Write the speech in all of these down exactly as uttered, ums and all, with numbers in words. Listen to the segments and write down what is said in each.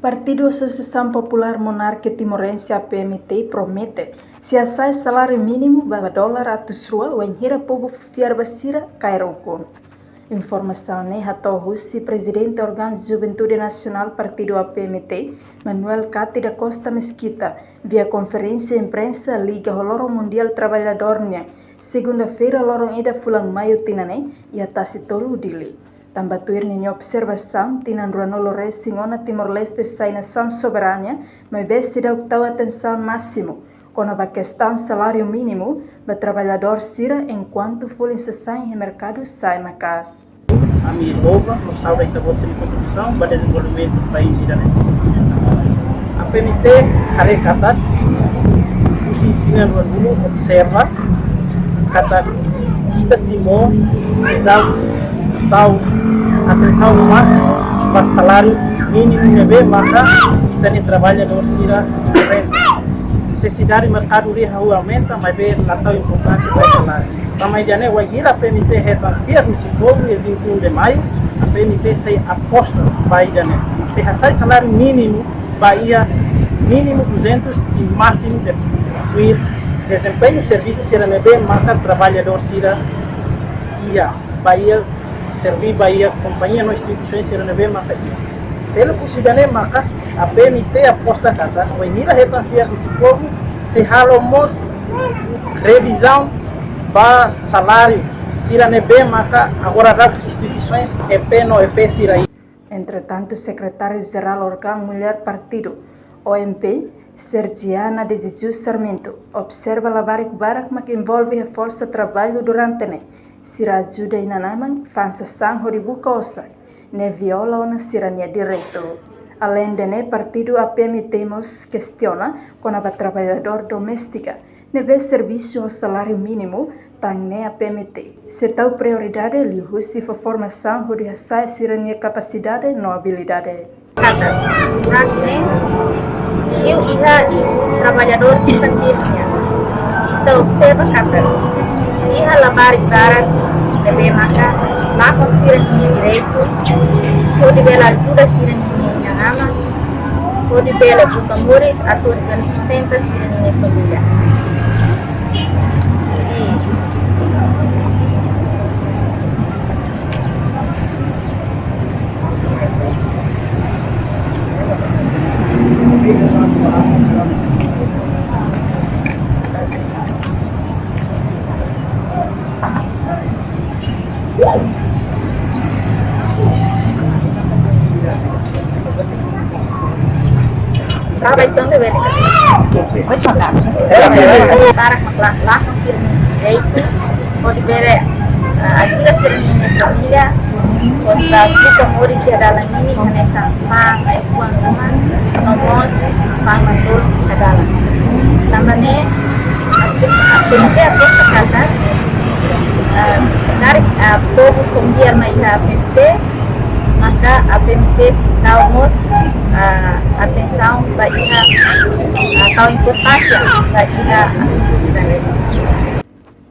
Partidu Asosiasaun Populár Monarkia Timorense, A P M T, promete sei hasa'e saláriu mínimu ba dolar atus rua wainhira povu fó fiar ba sira kaer ukun. Informasaun ne'e hato'o husi Prezidente Órgaun Juventude Nasionál Partidu A P M T, Manuel Cati da Costa Mesquita, via konferénsia imprensa liga ho Loron Mundiál Traballadór nian, segunda-feira, loron ida fulan Maiu tinan ne'e, iha Tasitolu, Dili. Tanba tuir ninia observasaun, tinan ruanulu-resin-ona Timor-Leste sai nasaun soberania, maibé seidauk tau atensaun másimu kona-ba kestaun saláriu mínimu ba traballadór sira, enkuantu folin sasán iha merkadu sa'e maka'as. Ami louva no saúda ita-boot sira-nia kontribuisaun ba dezenvolvimentu país ida-ne'e. A P M T haree katak husi tinan ruanulu observa katak ita Timor seidauk tau atensaun másimu ba saláriu mínimu ne'ebé maka ita-nia traballadór sira enfrenta. Nesesidade merkadu lia hahú aumenta, maibé la tau importánsia ba saláriu. Tanba ida-ne'e, wainhira A P M T hetan fiar husi povu iha vinte e um de Maio, A P M T sei aposta ba ida-ne'e. Sei hasa'e saláriu mínimu ba iha mínimu duzentus e másimu de tuir dezempeñu servisu sira ne'ebé maka traballadór sira iha, ba iha serví ba iha kompañia no instituisaun sira ne'ebé maka iha. Selo husi ida-ne'e maka A P M T aposta katak wainhira hetan fiar husi povu, sei halo mós revizaun ba saláriu sira ne'ebé maka agora daudaun instituisaun E P no E P sira iha. Entretantu, Sekretária Jerál Órgaun Mulher Partidu, O M P, Sergiana de Jesus Sarmento, observa labarik barak mak envolve iha forsa traballu durante ne'e, sira ajuda inan-aman fa'an sasán hodi buka osan, ne'e viola ona sira-nia direitu. Aleinde ne'e, partidu A P M T mós kestiona kona-ba traballadór doméstika ne'ebé servisu ho saláriu mínimu, tan ne'e A P M T sei tau prioridade liuhusi fó formasaun hodi hasa'e sira-nia kapasidade no abilidade. Katak, durante ne'e, liu iha traballadór sira sira-nia, ita observa katak iha labarik barak ne'ebé maka lakon sira-nia direitu, hodi bele ajuda sira-nia inan-aman, hodi bele buka moris atu bele sustenta sira-nia família. Para ita-nia bele. Para mak la-, lakon sira-nia direitu, hodi bele, eh, ajuda sira-nia família, hodi bele buka moris iha dalan ne'e, hanesan fa'an ai-fuan ruma, no mós fa'an mantolun iha dalan. Tanba ne'e, atu, atu, atu, atu, eh, tarik, eh, povu konfia mai iha A P M T, maka A P M T tau mós, eh, atensaun ba iha, eh, tau importánsia ba iha asuntu sira-ne'e.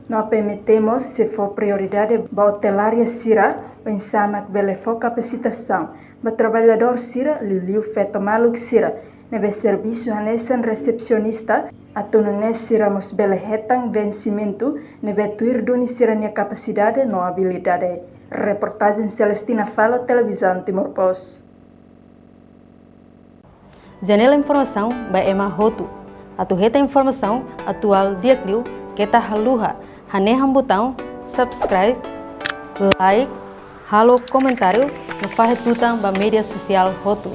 No A P M T mós sei fó prioridade ba otelária sira, oinsá mak bele fó kapasitasaun ba traballadór sira, liuliu feto maluk sira ne'ebé servisu hanesan resepsionista, atu nune'e sira mós bele hetan vensimentu ne'ebé tuir duni sira-nia kapasidade no abilidade. Reportajen Celestina Falo, Televizaun Timor Post. Janela informasaun ba ema hotu. Atu hetan informasaun atuál di'ak liu, keta haluha hanehan butaun subscribe, like, halo komentáriu, no fahe tutan ba média sosiál hotu.